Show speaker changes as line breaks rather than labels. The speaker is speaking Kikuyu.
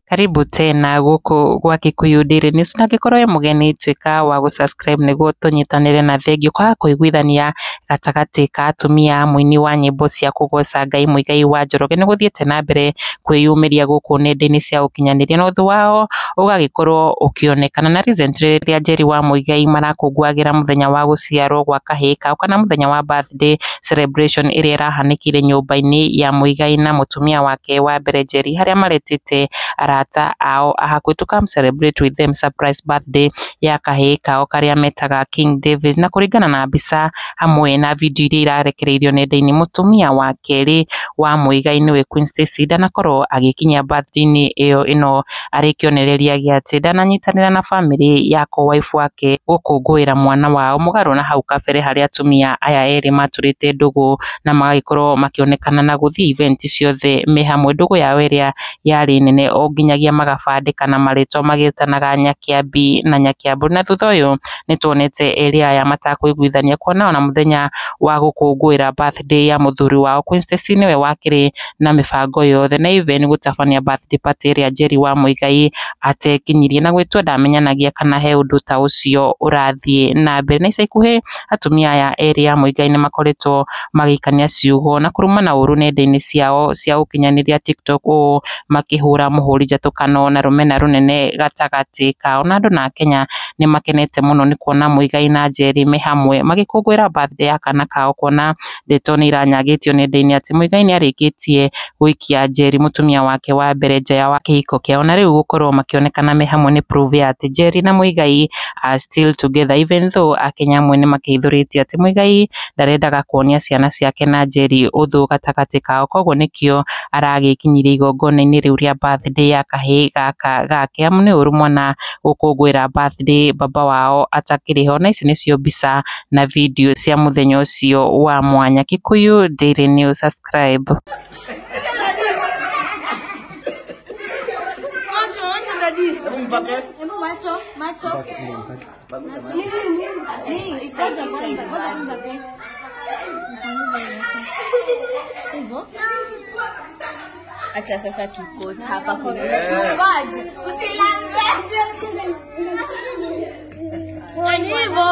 Karibu tena guku gwa Kikuyu Daily News, na angĩkorwo wĩ mũgeni tuĩka wa gũ-subscribe nĩguo tũnyitanĩre na thengio kwaga kũiguithania gatagatĩ ka atumia. Mũini wa nyĩmbo cia kũgoca Ngai Muigai wa Njoroge nĩ gũthiĩte na mbere kwĩyumĩria gũkũ nenda-inĩ cia ũkinyanĩria na ũthũ wao ũgagĩkorwo ũkĩonekana. Na recently rĩrĩa Njeri wa Muigai marakũngũagĩra mũthenya wa gũciarwo gwa kahĩĩ kao kana mũthenya wa birthday celebration ĩrĩa ĩrahanĩkĩire nyũmba-inĩ ya Muigai na mũtumia wake wa mbere Njeri, harĩa maretĩte arata ao a hakuhĩ to come celebrate with them surprise birthday ya kahĩĩ kao karĩa metaga King David. Na kũringana na mbica hamwe na video iria irarekereirio nenda-inĩ, mũtumia wa kerĩ wa Muigai nĩwe Queen Stacy ndanakorwo agĩkinyia birthday-inĩ ĩyo, ĩno arĩ kĩonereria gĩa atĩ ndananyitanĩra na famĩlĩ ya co-wife wake gũkũngũĩra mwana wao, mũgarũ na hau kabere harĩa atumia aya erĩ maturĩte ndũgũ na magagĩkorwo makĩonekana na gũthiĩ event ciothe me hamwe. Ndũgũ yao ĩrĩa yarĩ nene o nginyagia magabandĩkana marĩtwa magĩtanaga Nyakĩambi na Nyakĩambu. Na thutha ũyũ nĩtuonete erĩ aya matakũiguithania, kuona ona mũthenya wa gũkũngũĩra birthday ya mũthuri wao Queen Stacy nĩwe wakĩrĩ na mĩbango yothe na even gũtabania birthday party ĩrĩa Njeri wa Muigai atekinyirie, na gwĩtua ndamenyanagia kana he ũndũ ta ũcio ũrathiĩ na mbere. Na ica ikuhĩ atumia aya erĩ a Muigai nĩmakoretwo magĩikania ciugo na kũrumana ũru nenda-inĩ ciao cia ũkinyanĩria TikTok, ũũ makĩhũra mũhũri njatũkano na rũmena rũnene gatagatĩ kao. Na andũ na Kenya nĩmakenete mũno nĩ kuona Muigai na Njeri me hamwe magĩkũngũĩra birthday ya kana kao, kuona ndeto nĩ iranyagĩtio nenda-inĩ atĩ Muigai nĩarĩkĩtie gũikia Njeri mũtumia wake wa mbere nja wa kĩhiko kĩao, na rĩu gũkorwo makĩonekana me hamwe nĩ proof ya atĩ Njeri na Muigai are still together, even though akenya amwe nĩmakĩhithũrĩtie atĩ Muigai ndarendaga kuonia ciana ciake na Njeri ũthũ gatagatĩ kao, koguo nĩkĩo aragĩkinyirie igongona-inĩ rĩu rĩa birthday ya kahĩĩ gaka gake, amu nĩ ũru mwana gũkũngũĩra birthday baba wao atakĩrĩ ho. Na ici nĩcio mbica na video cia mũthenya ũcio wa mwanya. Kikuyu Daily News, subscribe.
Macho, macho daddy.
Hebu mpake.
Hebu macho, macho. Nini? Kwanza kwanza kwanza pia. Hivyo.
Acha sasa tuko hapa kwa ngoja. Usilambe.
Ni hivyo.